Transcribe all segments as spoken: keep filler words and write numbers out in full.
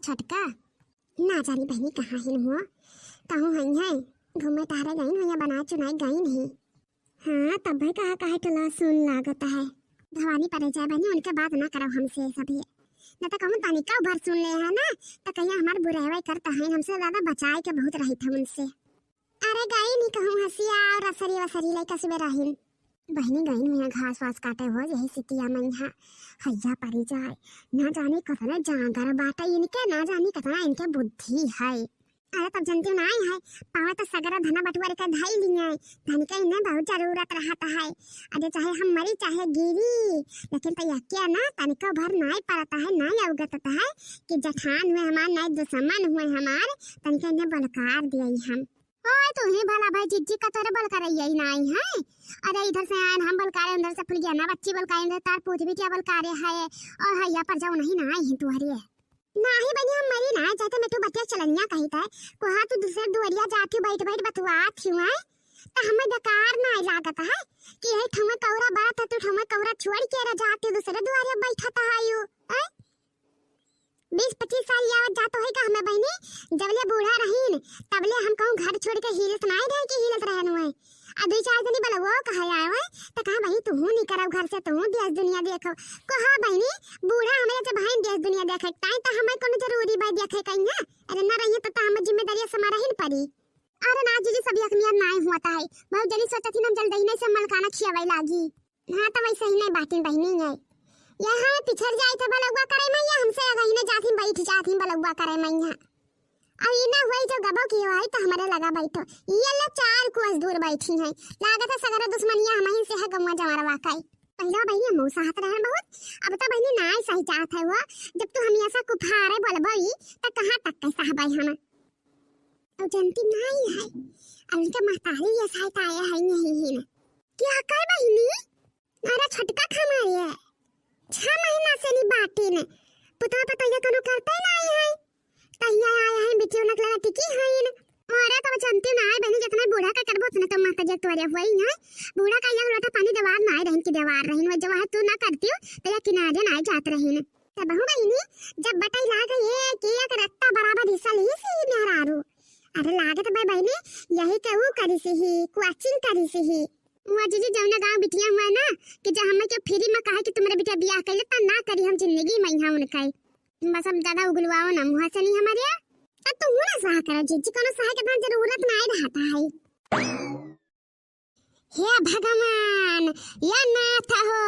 छोटका? ना जानी बहिनी कहाँ हिन हुआ, कहूँ हई है, घूमे टहरे गईन हुआ, बनाए चुनाए गईन ही। हाँ, तब भाई कहा काहे टला सुन लागत है। भवानी परे जाए बहिनी, उनके बात ना करो हमसे सभी। न तो कहूँ तनिका भर सुन ले है ना, तो कहीं हमार बुराई करता है, हमसे ज्यादा बचाए के बहुत रही था उनसे। अरे गई नहीं कहूँ हंसिया और रसरी वसरी लइका सुबह रहिन। बहिनी गई नहीं घास वास काटे हो, यही सितिया में यहाँ हैया परी जाए। ना जाने कतने जांगर बाटे इनके, ना जाने कतना इनके बुद्धि है। अरे तब जनती ना आई है, पावे तो सगरा धना बटुआरे का धई लिए, धन के इन्हें बहुत जरूरत रहता है। अरे चाहे हम मरी चाहे गिरी, लेकिन तो यकिया ना तनिको भर नाई पड़ता है, नाई अवगतता है कि जठान हुए हमार, नाई दुश्मन हुए हमार, तनिको इन्हें बलकार दिए हम। ओए, तू ही भला भाई, जिज्जी का तोरे बलकारे यही ना आई है। अरे, इधर से आए हम बलकारे, उधर से फुलगियाना बच्ची बलकारे, उधर तार पूत बिटिया बलकारे है, और हैया पर जाओ नहीं ना आई है तुहरे। नाही बनी, हम मरी ना, चाहे तो मैं तू बतिया चलनिया कही था। कोहा तू दूसरे दुआरिया जाती बैठ बैठ बतुआ थी है, तो हमें बेकार ना लागत है कि यही ठमे कौरा बात है, तू ठमे कौरा छोड़ के रह जाती दूसरे दुआरिया बैठा था आयु, हैं? बीस पच्चीस साल यावत जात होई का हमें बहिनी, जबले बूढ़ा रहीन, तबले हम कहूँ घर छोड़ के हिलत नाई रहे कि हिलत रहन हुए। आ दुई चार जनी बलवो कहे आए हुए, त कहा बहिनी तुहू निकरब घर से, तुहू देश दुनिया देखो। कहा बहिनी, बूढ़ा हमें जब बहिन देश दुनिया देखे के ताई, त हमें कौन जरूरी बा देखे कहीं है? अरे ना रहिए तो, तो हमें जिम्मेदारियां समा रहीन पड़ी। अरे ना जीजी, सब एक नियर नाई हुआ है। बहुत जनी सोचत ही ना जल्दी नहीं से मलकाना खियावे लागी। हाँ, तो वैसे ही नहीं बाटिन बहिनी है। यहाँ पिछड़ जाए थे बलुआ करे मैया, हमसे अगर इन्हें जात ही बैठ जात ही बलुआ करे मैया। अब इन्हें हुई जो गबो की हुई तो हमारे लगा बैठो। ये लो चार कोस दूर बैठी हैं। लागत है सगरा दुश्मनिया हम ही से है गौवा जमारा वाकई। पहला बहिनी मौसा हाथ रहन बहुत, अब तो बहिनी नाई सही चाहत है हुआ। जब तू हमेशा कुफारे बोलबई, त कहाँ तक के सहबई हम? अब जनती नाई है, अब इनके महतारी ये साइड आया है यही है ना। क्या कर बहिनी? अरे छोटका खमारे, छह महीना से नहीं बाटिन, पुतवा पतोहिया कोनो करते नाई है। तहिया आया है बिटियो नकला टिकी हईन। अरे तब जनती नाई बहिनी, जितना बूढ़ा का करबो उतना तो माता जी तोरे हुई है। बूढ़ा का एक लोटा पानी देवार नाई रहिन की देवार रहिन, वो जब है तू ना करती हो तो या किनारे नाई जात रहिन। तब हूँ बहिनी, जब बटाई लाग एक एक रत्ता बराबर हिस्सा ली सी मेहरारू। अरे लागत बा बहिनी, यही के ऊ करी सी ही, क्वाचिंग करी सी ही। हुआ जीजी, जौना गाँव बिटिया हुआ ना, कि जब हमें के फ्री में कहा कि तुम्हारे बिटिया बियाह कर ले, त ना करी हम जिंदगी में यहाँ उनका। बस अब ज्यादा उगलवाओ ना मुँह से नहीं हमारे। तब तू ना सहा करो जीजी, कोनो सहा के इतना जरूरत ना रहता है। हे भगवान, या नाथ हो,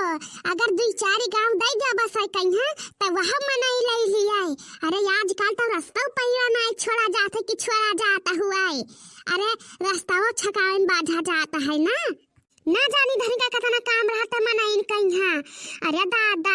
अगर दुई चार गाँव दई दे बस है कहीं, त वह मनई ले लिया। अरे आजकल तो रस्ता पहिया ना छोड़ा जात है कि छोड़ा जाता हुआ है। अरे रस्ता वो छकावन बाझा जाता है ना। ना जानी धनी का कितना काम रहता मनई कहीं। अरे दादा,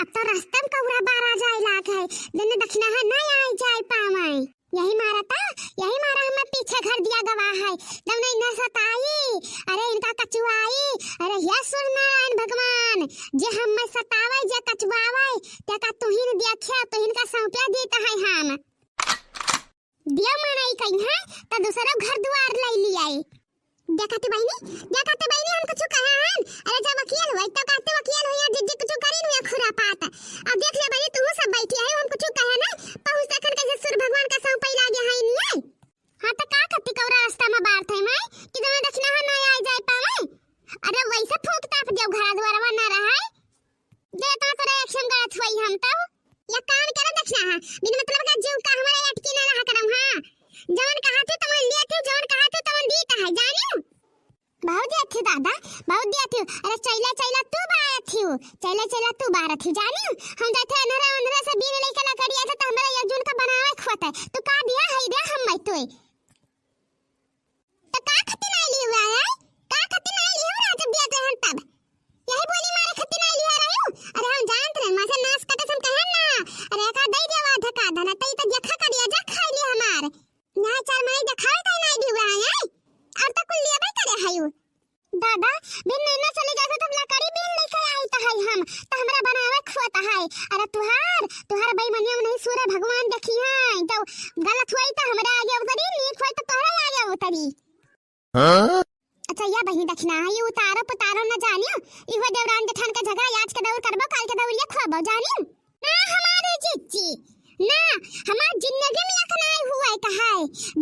अब तो रस्ता में कौरा बारा जाए लाग है, दिन दक्षिणा है ना आए जाए पावे। यही मारा ता, यही मारा हमें पीछे घर दिया गवा है। जब नहीं न सताई, अरे इनका कचुआई, अरे हे सूर्यनारायण भगवान, जे हमें सतावे, जे कचुआवे, ते का तुहिन देखिया, तुहिन का सौंपिया दीत है हम। दिया मनई कहीं है, तो दूसरा घर दुआर ले लिया है। देखा तू बहिनी, देखा तू बहिनी, हम कुछ कहा हन? अरे जब वकील हुआ, तो कहते वकील हुआ, जिज्जी कुछ करी नहीं खुरापात। अब देख ले बहिनी, तू सब बैठी है, हम कुछ कहे ना, पहुँच तखन कैसे सूर्य भगवान का सौंपई लागे है नहीं है। हाँ, तो का खत्ती कौरा रास्ता में बार थे मैं, कि जमे दक्षिणा हो ना आए जाए पावे। अरे वैसे फूंक ताप दियो, घर दुआरवा ना रहा है। दे तो तोरे action करत हुई हम तो। या काम करे दक्षिणा है, बिन मतलब का जीव का हमारे अटकी ना रहा करम, हाँ। जवन कहा थे तवन लिए थे, जवन कहा थे तवन दीत है, जानियो। बहुत दिया थे दादा, बहुत दिया थे। अरे चैला चैला तू बारत थी, चैला चैला तू बारत थी, जानियो। हम जाते अनहरा अनहरा से बीन लेके लकड़ी आते तो हमारा एक जून का बनावे खोते। तू का दिया है दे हम मैं तोय। तो का खत्ती नाई ली हुआ है? का खत्ती नाई ली हुआ जब दिया तो हम तब? यही बोली मारे खत्ती नाई ली रही हूँ। अरे हम जानत रहे, मासे नाश कटे से हम कहे ना। अरे का दई देवा धका धना, तई तो देखा का दिया, जा खाई ली हमार। ना चार मने देखावे तई नाई ली हुआ है। और तो कुल लिया भाई करे है यू। दादा, बिन नैना चली जाए तो हम लकड़ी बीन लेके आई तो है हम। तो हमरा बनावे खोत है। अरे तुहार, तुहार बेईमानिया नहीं सूर्य भगवान देखी है। जब गलत हुई तो हमरा आगे उतरी, नीक हुई तो तोहरा आगे उतरी। हाँ? अच्छा, या बहिनी दक्षिणा है, ये उतारो पुतारो न जानियो। इहो देवरान जेठान के झगड़ा आज के दौर करबो, काल के दौर ये खोबो, जानियो? ना हमारे जीजी, ना, हमार जिंदगी में यक नाहीं हुए का है।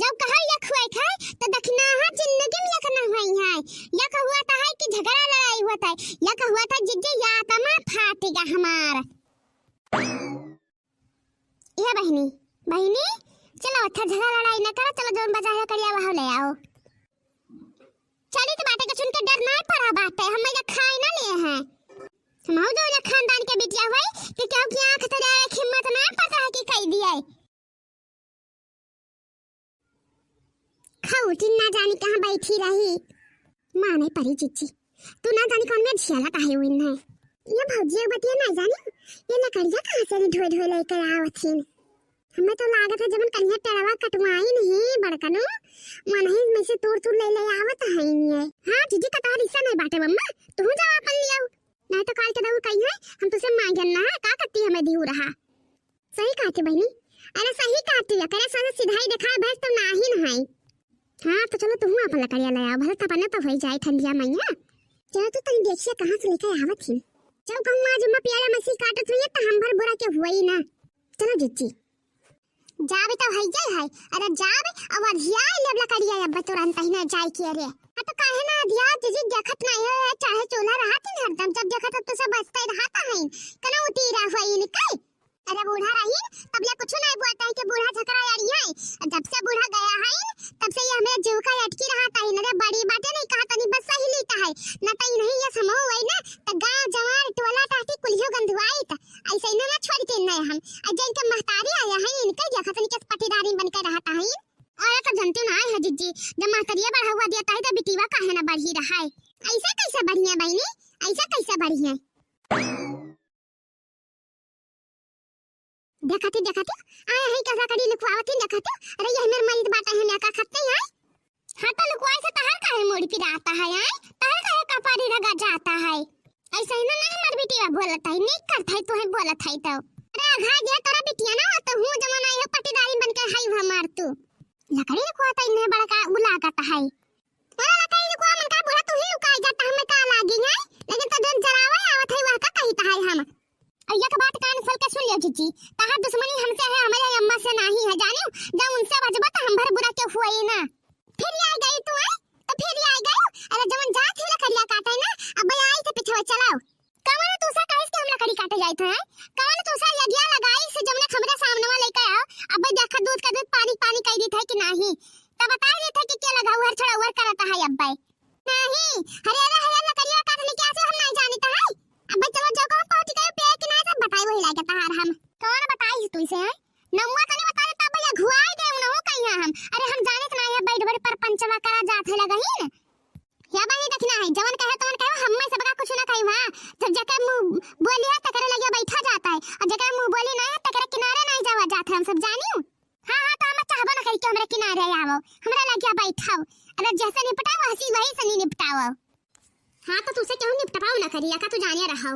जब कहल यक हुए का है, तो दखिनहा जिंदगी में यक ना हुए है। यक हुआ था है कि झगड़ा लड़ाई हुआ था, यक हुआ था जिज्जी, या आत्मा फाटेगा हमार। ए बहिनी, बहिनी, चलो अच्छा झगड़ा लड़ाई ना करो, चलो जौन बजा है करिया वह ले आओ। चली तो बाटे के सुन के डर ना पड़ा बाटे, हम एजा खाए ना लिए हैं। हम हऊ जौन खानदान के बिटिया हुई कि केहू की आँख तले आवे के हिम्मत ना पड़ता है कि कह दिए। खौटिन ना जानी कहाँ बैठी रही। माने परी जिज्जी, तू ना जानी कौन में झियाला काहे हुई है। ये भौजी एक बतिया ना जानी, ये लकड़िया कहाँ से ढोए ढोए लेकर आवत हिन। हमें तो लागत है जवन कन्या पेड़वा कटवाइन ही बड़कनू, मन ही में से तूर तूर ले ले आवत है ये। हाँ जिज्जी, कतहर हिस्सा नहीं बाटे बम्मा, तू जाओ अपन लियाओ। नहीं तो काल के दऊ कही है, हम तुसे मांगन ना है, का करती हमें दिहू रहा। सही कहती बहिनी, अरे सही कहती है, तेरे साथ सिधाई दिखाए भर तो नाही न है। हाँ तो चलो तुहू अपन लकड़िया ले आओ, भले तपने तो होई जाए ठंडिया मैया। चलो तो तनी देखिए कहाँ से लेके आवत ही। चल कहूँ आज अम्मा पियाला मसी काटत हुई है तो हम भर बुरा के हुआ ही ना। चलो जिज्जी। जाबे तो है ये है, अरे जाबे अब अधिया लेब लकड़िया अब तुरंत ही ना जाए के रे। हाँ तो काहे ना अधिया जिज्जी, देखत नहीं है चाहे चूल्हा रहा थी हरदम, जब देखत तब तो सब बसते रहा था है, कना उतीरा हुआ ही निकल। अरे बूढ़ा रहीन, तब ले कुछ नहीं बोलता है कि बूढ़ा झकरा यारी है। जब से बूढ़ा गया है, तब से ये हमें जीव का अटकी रहा था। अरे बड़ी बातें नहीं कहा तनी, बस सही लेता है। न तो इन्हीं ये समूह हुई ना, तो गांव जवार टोला टाटी कुलियो गंधुआई था। ऐसे इन्हें ना छोड़ के नहीं हम। और जिनके महतारी आया है, इनके देखा तनी के पटीदारी बन के रहा था है। और तो जनती ना है जिज्जी, जब महतरिया बढ़ावा दिया था, तो बिटिया काहे ना बढ़ी रहा है। ऐसा कैसे बढ़िया बहनी, ऐसा कैसे बढ़िया? देखती, देखती, आए हैं कैसा करी लुकवावती, देखती। अरे, ये मेरे मरीद बाटे हैं, लेका खत्ते हैं। हाँ, तो लुकवाई से तहर काहे मोड़ी पिराता है, आए? तहर काहे कपारी रगा जाता है? ऐसा ही ना, ना हमार बिटिया बोलत है, नीक करत है, तू है बोलत है तो। अरे, अघा गया तोरा बिटिया ना, तो हूँ जमाना ये पटीदारी बन के है हमार तू। लकड़ी लुकवाता इन्हें बड़का उलागत है। अरे लकड़ी लुकवा मन का बूढ़ा तू ही लुकाई जाता, हमें का लागी है? लेकिन तो जौन जरावे आवत है वह का कही तहाई हम। और एक बात कान खोल के सुन लियो जिज्जी, तहार दुश्मनी हमसे है, हमारे अम्मा से नहीं है, जानियो? जब उनसे बचबा तो हम भर बुरा के हुए ही ना। फिर आ गई तू, हैं? तो फिर आ गई? अरे जवन जात ही लकड़िया काटे ना, अब आई तो पीछे चलाओ। कवन तू सा कहिस कि हम लकड़ी काटे जाइत हैं? कवन तू सा यगिया लगाई से जमने हमरे सामने में लेके आओ? अब्बे देखा दूध का दूध पानी पानी कह दी थे कि नाही? तब बता दी थे कि क्या लगा हुआ छड़ा हुआ करता है अब्बे। नाही, हरियाला हरियाला लकड़िया काट लेके आसे हम नहीं जानित है। अब्बे चलो जो कहूँ पहुँच गए पेड़ किनारे तब बताई वही लागे तहार हम। कौन बताई तू से है? नमुआ तनी बता देता अब्बे अघुआई दे उनहु कहीं हम। अरे हम जानित ना है बैठ बैठ पर पंचवा करा जात है लगा ही न। या बहिनी देखना है, जवन कहे तवन कहे, हम में सबका कुछ ना कही वहाँ। जब जेकर मुँह बोली है, तकरे लगिया बैठा जाता है, और जेकर मुँह बोली नहीं है, तकरे किनारे नहीं जावा जाता है, हम सब जानियो। हाँ, हाँ, तो हम चाहबो ना करी कि हमरे किनारे आवो, हमरे लगिया बैठाओ। अरे जैसे निपटाओ, हंसी वही से नहीं निपटाओ। हाँ, तो तुसे केहू निपटवाओ ना करी, या का तू जानिया रहो।